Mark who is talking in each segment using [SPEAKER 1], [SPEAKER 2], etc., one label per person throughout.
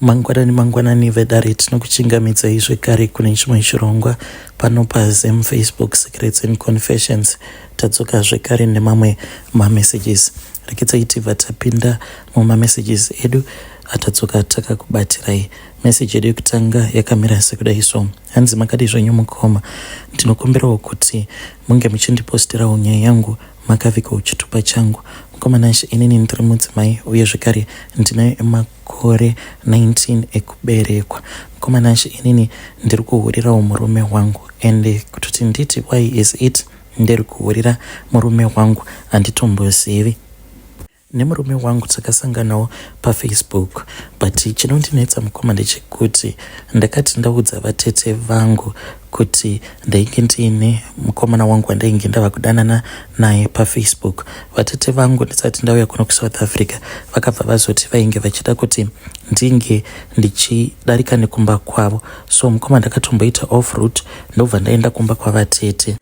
[SPEAKER 1] Mangwanani mangwanani vedare tinokuchingamidzai zvekare kune chimwe chirongwa pano paZim Facebook Secrets and Confessions. Tadzoka zvekare nemamwe mamessages. Rekedzai tibva tapinda mumamessages edu atadzoka takakubatirai. Message yedu yekutanga yakamira sekudai so. Hanzi makadii zvenyu mukoma. Ndinokumbirawo kuti munge muchindipostirawo nyaya yangu makavigawo chitupa changu. Mukoma Nashe inini ndiri mudzimai uye zvekare ndine makore 19 ekuberekwa. Mukoma Nashe inini ndiri kuhurirawo murume wangu ende kutoti nditi why is it ndiri kuhurira murume wangu handitombozivi. Nemurume wangu takasanganawo pafacebook but chinondinetsa mukoma ndechekuti ndakati ndaudza vatete vangu kuti ndainge ndiine mukomana wangu wandainge ndava kudanana naye pafacebook. Vatete vangu ndisati ndauya kuno kuSouth Africa vakabva vazoti vainge vachida kuti ndinge ndichidarika nekumba kwavo so mukoma ndakatomboita off route ndobva ndaenda kumba kwavatete.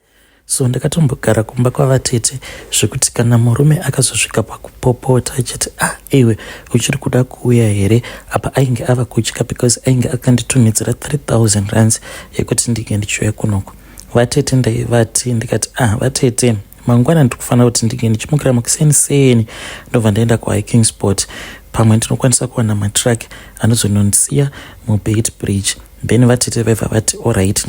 [SPEAKER 1] So ndakatombogara kumba kwavatete zvekuti kana murume akazosvika pakupopota achiti ah iwe uchiri kuda kuuya here apa ainge ava kutya because ainge akanditumidzira 3000 rands yekuti ndinge ndichiuya kunoku vatete ndaivati ndikati ah vatete mangwana ndiri kufanira kuti ndinge ndichimukira makuseni seni ndobva ndaenda kuhiking spot pamwe ndinokwanisa kuwana matruck anozonondisiya mubait bridge Then vatete vaibva vati alright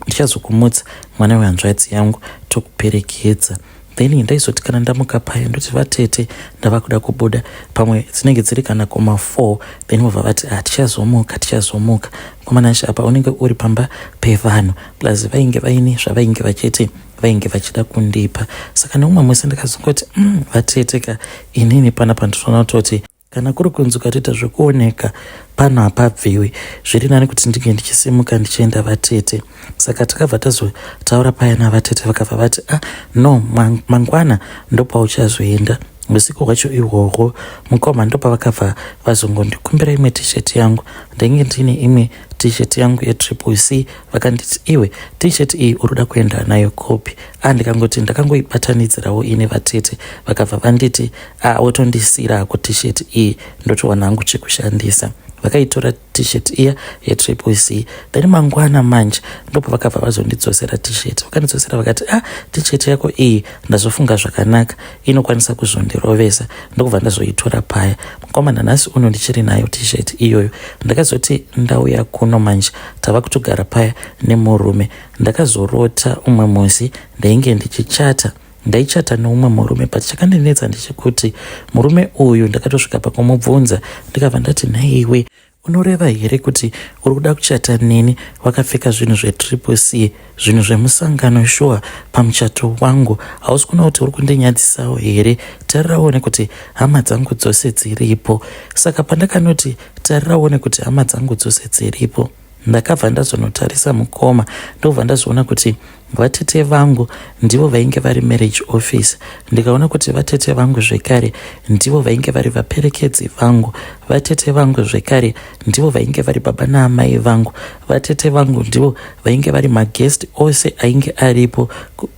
[SPEAKER 1] ndichazokumutsa mwana wehanzvadzi yangu tokuperekedza. Then ndaizoti kana ndamuka paya ndoti vatete ndava kuda kubuda pamwe dzinenge dziri kana kuma 4 then vobva vati ah tichazomuka tichazomuka. Mukomana Nashe apa unenge uri pamba pevanhu plus vainge vaine zvavainge vachiti vainge vachida kundipa saka neumwe musi ndakazongoti mm, vatete ka inini panapa ndinoona kutoti Kana kuri kunzi ukatoita zvekuoneka pano hapabviwi, zviri nani kuti ndinge ndichisimuka ndichienda vatete. Saka takabva tazotaura paya navatete vakabva vati ah no mangwana ndopauchazoenda. Usiku hwacho ihwohwo mukoma ndopavakabva vazongondikumbira imwe t-shirt yangu. Ndainge ndine imwe t-shirt yangu yetriple C vakanditi iwe t-shirt iyi uri kuda kuenda nayo kopi? Ah ndikangoti ndakangoibatanidzirawo ini vatete vakabva vanditi Ah, wotondisiira hako t-shirt iyi ndotowana hangu chekushandisa. Vakaitora t-shirt iya yetriple C. Then mangwana manje ndopavakabva vazondidzosera t-shirt. Vakandidzosera vakati ah, t-shirt yako iyi ndazofunga zvakanaka inokwanisa kuzondirovesa. Ndokubva ndazoitora paya. Mukoma nanhasi uno ndichiri nayo t-shirt iyoyo. Ndakazoti ndauya kuno manje tava kutogara paya nemurume. Ndakazorota umwe musi ndainge ndichichata Ndaichata neumwe murume but chakandinetsa ndechekuti murume uyu ndakatosvika pakumubvunza ndikabva ndati nhaiwe unoreva here kuti uri kuda kuchata neni wakapfeka zvinhu zvetriple C zvinhu zvemusangano shuwa pamuchato wangu hausi kuona kuti uri kundinyadzisawo here tarira uone kuti hama dzangu dzose dziripo saka pandakanoti tarira uone kuti hama dzangu dzose dziripo Ndakabva ndazonotarisa mukoma ndobva ndazoona kuti vatete vangu ndivo vainge vari marriage office ndikaona kuti vatete vangu zvekare ndivo vainge vari vaperekedzi vangu vatete vangu zvekare ndivo vainge vari baba naamai vangu vatete vangu ndivo vainge vari maguest ose ainge aripo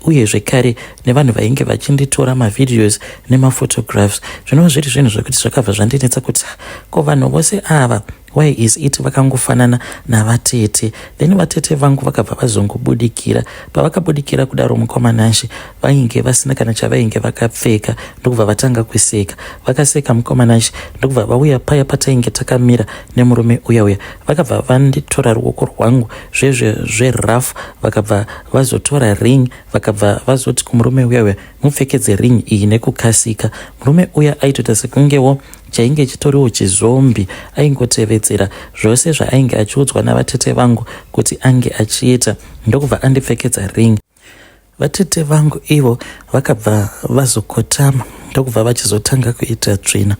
[SPEAKER 1] uye zvekare nevanhu vainge vachinditora mavideos nemaphotographs zvinova zviri zvinhu zvekuti zvakabva zvandinetsa kuti ko vanhu vose ava Why is it vakangofanana navatete? Then vatete vangu vakabva vazongobudikira. Pavakabudikira kudaro mukoma Nashe vainge vasina kana chavainge vakapfeka ndokubva vatanga kuseka. Vakaseka mukoma Nashe ndokubva vauya paya patainge takamira nemurume uya uya. Vakabva vanditora ruoko rwangu zvezve zverough vakabva vazotora ring vakabva vazoti kumurume uya uya mupfekedze ring iyi nekukasika. Murume uya aitoita sekungewo Chainge chitoriwo chizombi aingotevedzera zvose zvaainge achiudzwa navatete vangu kuti ange achiita ndokubva andipfekedza ring. Vatete vangu ivo vakabva vazokotama ndokubva vachizotanga kuita tsvina.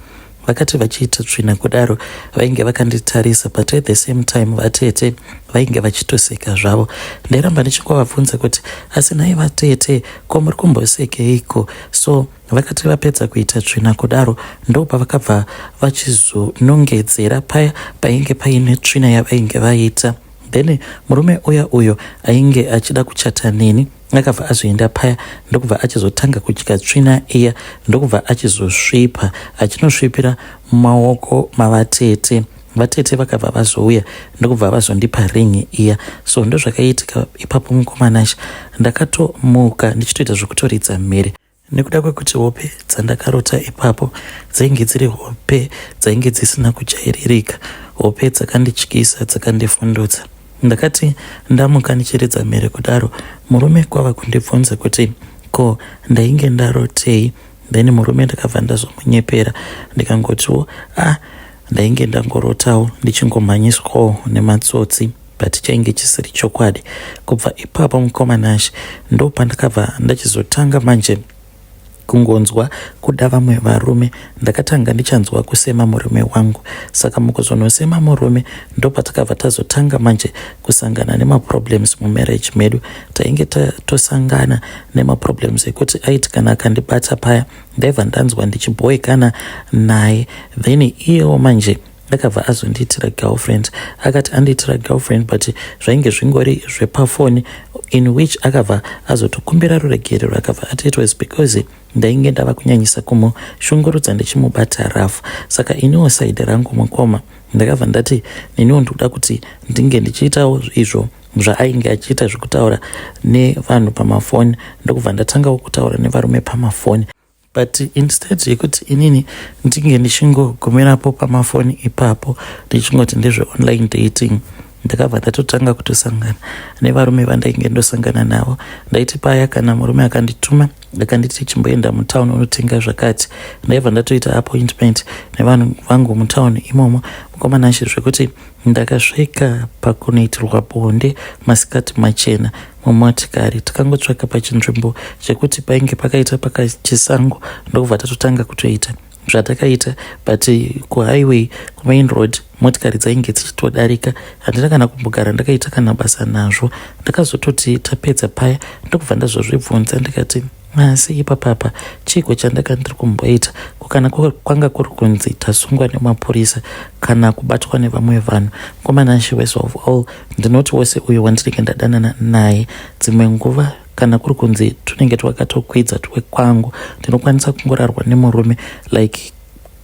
[SPEAKER 1] Vakati vachiita tsvina kudaro vainge vakanditarisa but at the same time vatete vainge vachitoseka zvavo. Ndairamba ndichingovabvunza kuti asi nhai vatete ko muri kumbosekeiko so Vakati vapedza kuita tsvina kudaro ndopavakabva vachizonongedzera paya painge paine tsvina yavainge vaita. Then murume uya uyo ainge achida kuchata neni akabva azoenda paya ndokubva achizotanga kudya tsvina iya ndokubva achizosvipa achinosvipira mumaoko mavatete. Vatete vakabva vazouya ndokubva vazondipa ring iya. So ndozvakaitika ipapo mukoma Nashe. Ndakatomuka ndichitoita zvekutoridza mhere nekuda kwekuti hope dzandakarota ipapo dzainge dziri hope dzainge dzisina kujairirika, hope dzakandityisa dzakandifundutsa. Ndakati ndamuka ndichiridza mhere kudaro murume kwava kundibvunza kuti ko ndainge ndarotei. Then murume ndakabva ndazomunyepera ndikangotiwo ah ndainge ndangorotawo ndichingomhanyiswawo nematsotsi but chainge chisiri chokwadi. Kubva ipapo mukoma Nashe ndopandakabva ndachizotanga manje kungonzwa kuda vamwe varume. Ndakatanga ndichanzwa kusema murume wangu, saka mukuzonosema murume ndopatakabva tazotanga manje kusangana nemaproblems mumarriage medu. Tainge tatosangana nemaproblems ekuti aiti kana akandibata paya ndaibva ndanzwa ndichibhoekana naye. Then iyewo manje akabva azondiitira girlfriend. Akati andiitira girlfriend but zvainge zvingori zvepafoni, in which akabva azotokumbira ruregerero. Akabva ati it was because ndainge ndava kunyanyisa kumushungurudza ndichimubata rafu. Saka iniwo side rangu mukoma ndakabva ndati neniwo ndikuda kuti ndinge ndichiitawo izvo zvaainge achiita zvekutaura nevanhu pamafoni, ndokubva ndatangawo kutaura nevarume pamafoni. But instead yekuti inini ndinge ndichingogumirapo pamafoni ipapo ndichingoti ndezveonline dating, ndakabva ndatotanga kutosangana nevarume vandainge ndosangana navo. Ndaiti paya kana murume akandituma akanditi chimboenda mutown unotenga zvakati, ndaibva ndatoita appointment nevanhu vangu mutown imomo mukoma Nashe, zvekuti ndakasvika pakunoitirwa bonde masikati machena mumotikari. Takangotsvaka pachinzvimbo chekuti painge pakaita pakachisango, ndokubva tatotanga kutoita zvatakaita. But kuhighway, kumain road, motikari dzainge dzichitodarika. Handina kana kumbogara ndakaita kana basa nazvo. Ndakazototi tapedza paya ndokubva ndazozvibvunza ndikati, asi ipapapa chiiko chandaka ndiri kumboita? Kana kwanga kuri kunzi tasungwa nemapurisa kana kubatwa nevamwe vanhu? Mukoma Nashe, worst of all, ndinoti wose uyo wandinenge ndadanana naye, dzimwe nguva kana kuri kunzi tunenge twakatokwidza twekwangu, ndinokwanisa kungorarwa nemurume like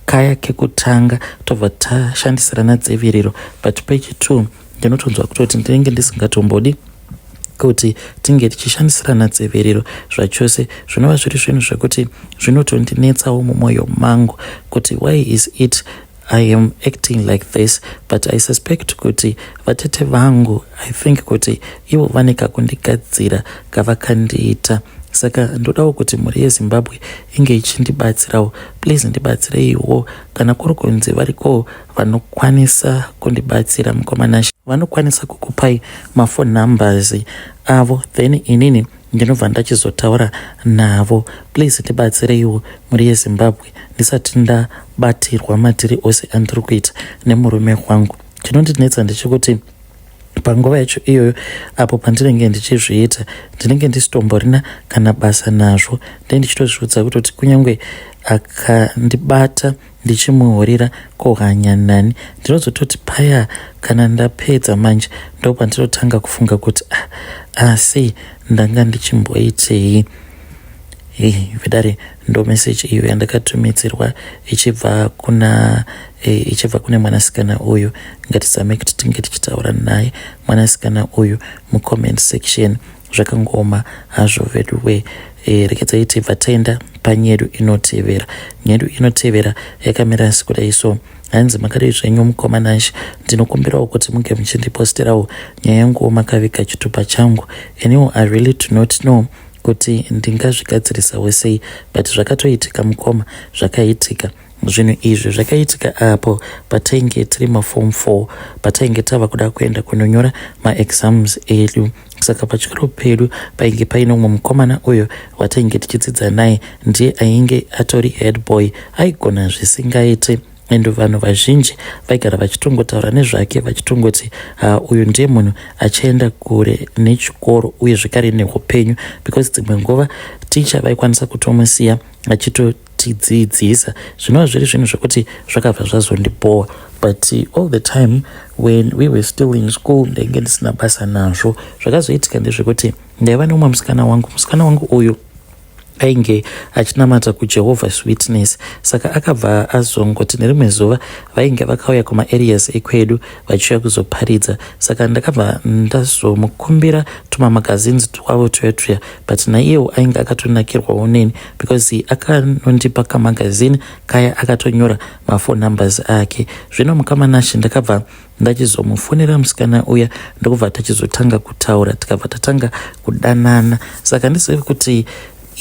[SPEAKER 1] kaya kekutanga, tobva tashandisirana dziviriro, but pechi 2 ndinotonzwa kutoti ndinenge ndisingatombodi kuti tinge tichishandisirana dziviriro zvachose, zvinova zviri zvinhu zvekuti zvinotondinetsawo mumwoyo mangu kuti why is it I am acting like this? But I suspect kuti vatete vangu, I think kuti ivo vane kakundigadzira kavakandiita. Saka ndodawo kuti mhuri yeZimbabwe inge ichindibatsirawo. Please ndibatsireiwo kana kuri kunzi variko vanokwanisa kundibatsira. Mukoma Nashe, vanokwanisa kukupai maphone numbers avo, then inini ndinobva ndachizotaura navo. Please ndibatsireiwo, mhuri yeZimbabwe, ndisati ndabatirwa madhiri ose andiri kuita nemurume wangu. Chinondinetsa ndechekuti panguva yacho iyoyo apo pandinenge ndichizviita, ndinenge ndisitomborina kana basa nazvo. Ndee ndichitozviudza kutoti kunyange akandibata ndichimuhurira, kohanya nani? Ndinozototi paya kana ndapedza manje ndo pandinotanga kufunga kuti ah, asi ndanga ndichimboitei? Hei vedare, ndo meseji iyo yandakatumidzirwa ichibva kuna ichibva kune mwanasikana uyu. Ngatizame kuti tinge tichitaura naye mwanasikana uyu mucomment section. Zvakangooma hazvo veduwe. Rekedzai tibva taenda panyedu inotevera. Nyedu inotevera yakamira sekudai so. Hanzi, makadii zvenyu mukoma Nashe? Ndinokumbirawo kuti munge muchindiposterawo nyaya yanguwo makaviga chitupa changu. Iniwo I really do not know kuti ndingazvigadzirisawo sei, but zvakatoitika mukoma, zvakaitika. Zvinhu izvi zvakaitika apo patainge tiri maform 4, patainge tava kuda kuenda kunonyora maexams edu. Saka pachikoro pedu painge paine umwe mukomana uyo watainge tichidzidza naye. Ndiye ainge atori head boy, aigona zvisingaite, and vanhu vazhinji vaigara vachitongotaura nezvake vachitongoti, ha, uyu ndiye munhu achaenda kure nechikoro uye zvekare neupenyu, because dzimwe nguva ticha vaikwanisa kutomusiya achitotidzidzisa, zvinova zviri zvinhu zvekuti zvakabva zvazondibhowa. But all the time when we were still in school ndainge ndisina basa nazvo. Zvakazoitika ndezvekuti ndaiva neumwe musikana wangu. Musikana wangu uyu Ainge achinamata kuJehovah's Witness, saka akabva azongoti nerimwe zuva vainge vakauya kumaareas ekwedu vachiuya kuzoparidza. Saka ndakabva ndazomukumbira tumamagazines twavo tuya tuya, but naiyewo ainge akatonakirwawo neni because akanondipa kamagazini kaya akatonyora maphone numbers ake. Zvino mukama Nashe, ndakabva ndachizomufonera musikana uya, ndokubva tachizotanga kutaura, tikabva tatanga kudanana. Saka handizivi kuti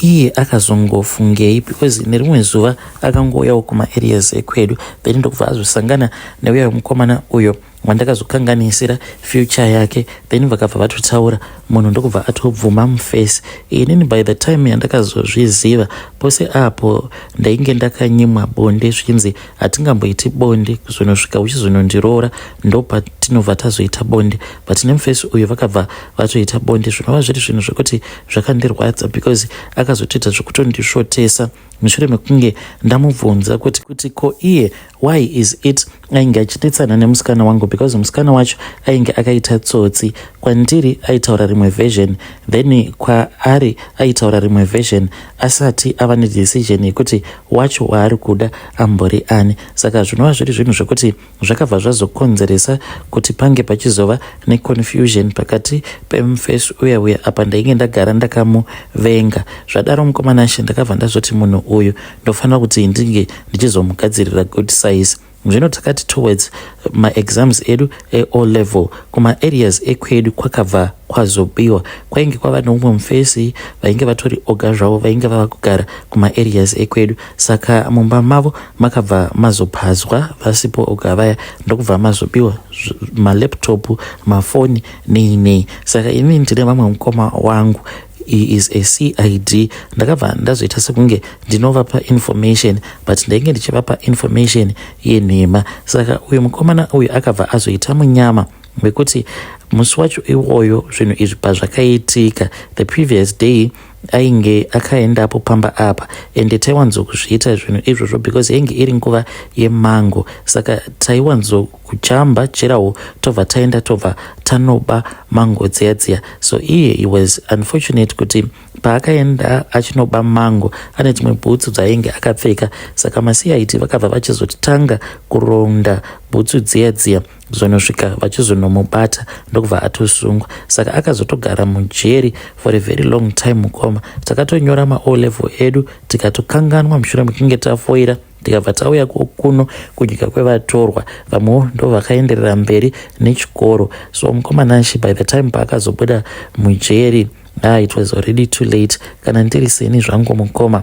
[SPEAKER 1] iye akazongofungei, because nerimwe zuva akangouyawo kumaareas ekwedu, then ndokubva azosangana neuya mukomana uyo wandakazokanganisira future yake. Then vakabva vatotaura, munhu ndokubva atobvuma muface. Inini by the time yandakazozviziva, pose apo ndainge ndakanyimwa bonde, zvichinzi hatingamboiti bonde kuzonosvika uchizonondiroora, ndopatinobva tazoita bonde. But nemufesi uyu vakabva vatoita bonde, zvinova zviri zvinhu zvekuti zvakandirwadza, because akazotoita zvekutondisvotesa mushure mekunge ndamubvunza kuti ko iye why is it ainge achidetsana nemusikana wangu, because musikana wacho ainge akaita tsotsi. Kwandiri aitaura rimwe version, then kwaari aitaura rimwe version, asati ava nedecision yekuti wacho waari kuda ambori ani. Saka zvinova zviri zvinhu zvekuti zvakabva zvazokonzeresa kuti pange pachizova neconfusion pakati pemufesi uya uya. Apa ndainge ndagara ndakamuvenga. Zvadaro, mukoma Nashe, ndakabva ndazoti munhu uyu ndofanira kuti ndinge ndichizomugadzirira good size. Zvino takati towards maexams edu eO level, kumaareas ekwedu kwakabva kwazobiwa. Kwainge kwava neumwe mufesi vainge vatori oga zvavo, vainge vava kugara kumaareas ekwedu. Saka mumba mavo makabva mazopazwa vasipo oga vaya, ndokubva mazobiwa malaptop, mafoni, nei nei. Saka inini ndine vamwe mukoma wangu, he is a CID. Ndakabva ndazoita sekunge ndinovapa information, but ndainge ndichivapa information yenhema. Saka uyu mukomana uyu akabva azoita munyama wekuti musi wacho iwoyo zvinhu izvi pazvakaitika, the previous day ainge akaendapo pamba apa. Ende taiwanzokuzviita zvinhu izvozvo because yainge iri nguva yemango, saka taiwanzokujamba jerawo, tobva taenda, tobva tanoba mango dziya dziya. So iye, he was unfortunate kuti paakaenda achinoba mango, ane dzimwe bhutsu dzaainge akapfeka. Saka maCID vakabva vachizotanga kuronda bhutsu dziya dziya, kuzonosvika vachizonomubata, ndokubva atosungwa. Saka akazotogara mujeri for a very long time. Mukoma, takatonyora maO level edu tikatokanganwa mushure mekunge tafoira, tikabva tauya kuno kunyika kwevatorwa. Vamwewo ndo vakaenderera mberi nechikoro. So mukoma Nashe, by the time paakazobuda mujeri, ah, it was already too late. Kana ndiri seni zvangu, mukoma,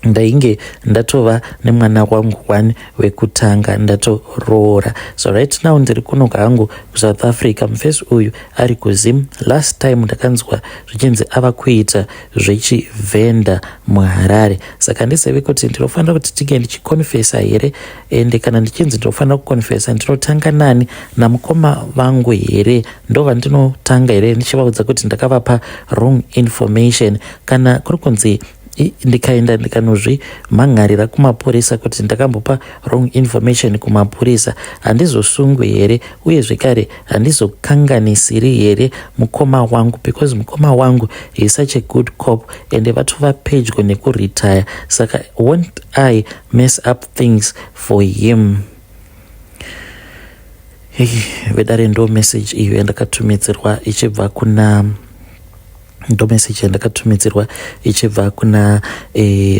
[SPEAKER 1] ndainge ndatova nemwana wangu one wekutanga, ndatoroora. So right now ndiri kuno hangu kuSouth Africa, mufesi uyu ari kuZim. Last time ndakanzwa zvichinzi ava kuita zvechivhenda muHarare. Saka handizivi kuti ndinofanira kuti tinge ndichikonfesa here. Ende kana ndichinzi ndinofanira kukonfesa, ndinotanga nani? Namukoma vangu here? Ndova ndinotanga here ndichivaudza kuti ndakavapa wrong information? Kana kuri kunzi ndikaenda ndikanozvimhangarira kumapurisa kuti ndakambopa wrong information kumapurisa, handizosungwi here? Uye zvekare handizokanganisiri here mukoma wangu? Because mukoma wangu is such a good cop and vatova pedyo nekuretire, saka won't I mess up things for him? Hey, vedare, ndo message iyo yandakatumidzirwa ichibva kuna, ndo message yandakatumidzirwa ichibva kuna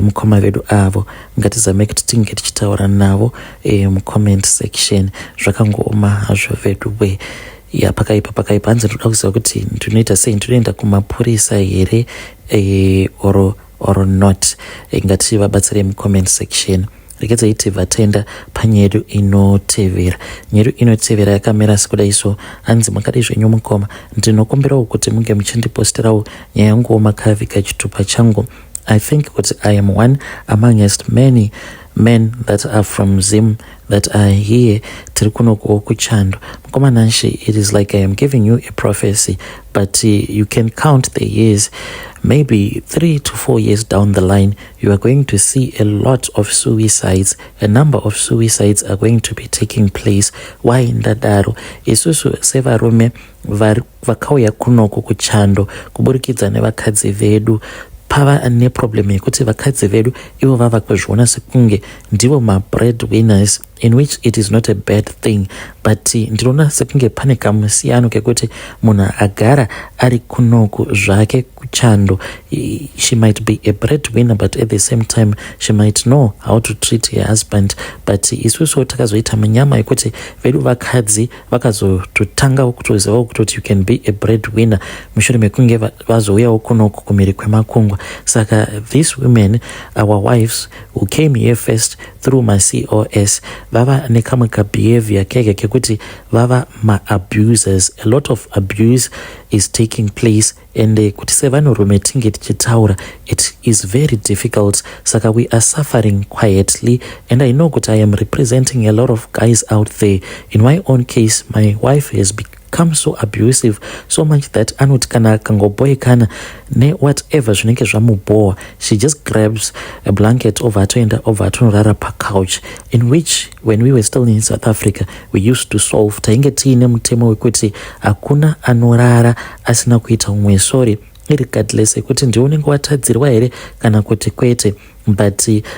[SPEAKER 1] mukoma vedu avo. Ngatizame kuti tinge tichitaura navo mucomment section. Zvakangooma hazvo vedu we. Ya, pakaipa, pakaipa. Hanzi ndoda kuziva kuti ndinoita sei, ndinoenda kumapurisa here or not? Ngativabatsirei mucomment section. Regedzai tibva taenda panyaya yedu inotevera. Nyaya yedu inotevera yakamira sekudai so. Hanzi, "Makadii zvenyu mukoma? Ndinokumbirawo kuti munge muchindiposterawo nyaya yanguwo makaviga chitupa changu. I think kuti I am one amongst many men that are from Zim that are here. Tiri kunokuwo kuchando. Mukoma Nashe, it is like I am giving you a prophecy, but you can count the years. Maybe 3 to 4 years down the line, you are going to see a lot of suicides. A number of suicides are going to be taking place. Why ndadaro? Isusu sevarume vakauya kunoku kuchando kuburikidza nevakadzi vedu, Pava neproblem yekuti vakadzi vedu ivo vava kuzviona sekunge ndivo mabread winners, in which it is not a bad thing, but ndinoona sekunge pane kamusiyano kekuti munhu agara ari kunoku zvake kuchando, she might be a bread winner, but at the same time she might know how to treat her husband. But isusu takazoita munyama yekuti vedu vakadzi vakazototangawo kutozivawo kutoti you can be a bread winner mushure mekunge vazouyawo kunoku kumhiri kwemakungwa. Saka these women, our wives who came here first through maCOS, vava nekamwe kabehavior keke kekuti vava maabusers. A lot of abuse is taking place, and kuti sevanhurume tinge tichitaura, it is very difficult. Saka we are suffering quietly, and I know kuti I am representing a lot of guys out there. In my own case, my wife has become so abusive, so much that anoti kana akangoboekana newhatever zvinenge zvamubhowa, she just grabs a blanket, obva atoenda, obva atonorara pacouch, in which when we were still in South Africa we used to solve. Tainge tiine mutemo wekuti hakuna anorara asina kuita umwe sorry, irregardless yekuti ndiwe unenge watadzirwa here kana kuti kwete. But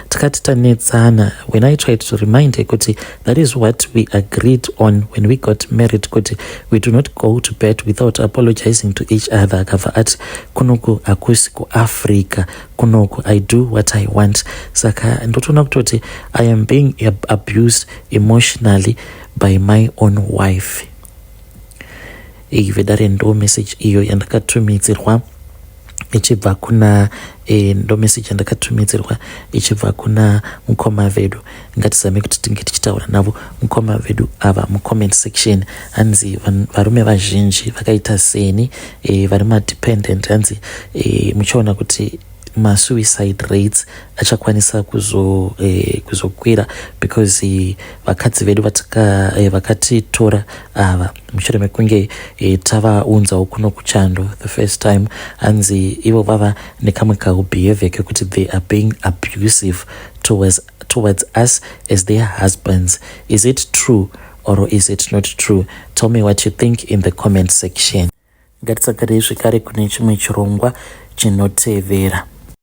[SPEAKER 1] takati tanetsana, when I tried to remind her kuti that is what we agreed on when we got married, kuti we do not go to bed without apologizing to each other, akabva ati kunoku hakusi kuAfrica, kunoku I do what I want. Saka ndotoona kutoti I am being abused emotionally by my own wife. Iyi, vedare, ndo message iyo yandakatumidzirwa ichibva kuna ndo message yandakatumidzirwa ichibva kuna mukoma vedu. Ngatizame kuti tinge tichitaura navo mukoma vedu ava mucomment section. Hanzi varume vazhinji vakaita seni vari madependent, hanzi muchiona kuti masuicide rates achakwanisa kuzokwira because vakadzi vedu vakatitora ava mushure mekunge tavaunzawo kuno kuchando the first time, hanzi ivo vava nekamwe kabehavior kekuti they are being abusive towards us as their husbands. Is it true or is it not true? Tell me what you think in the comment section. Ngatisagarei zvekare kune chimwe chirongwa chinotevera.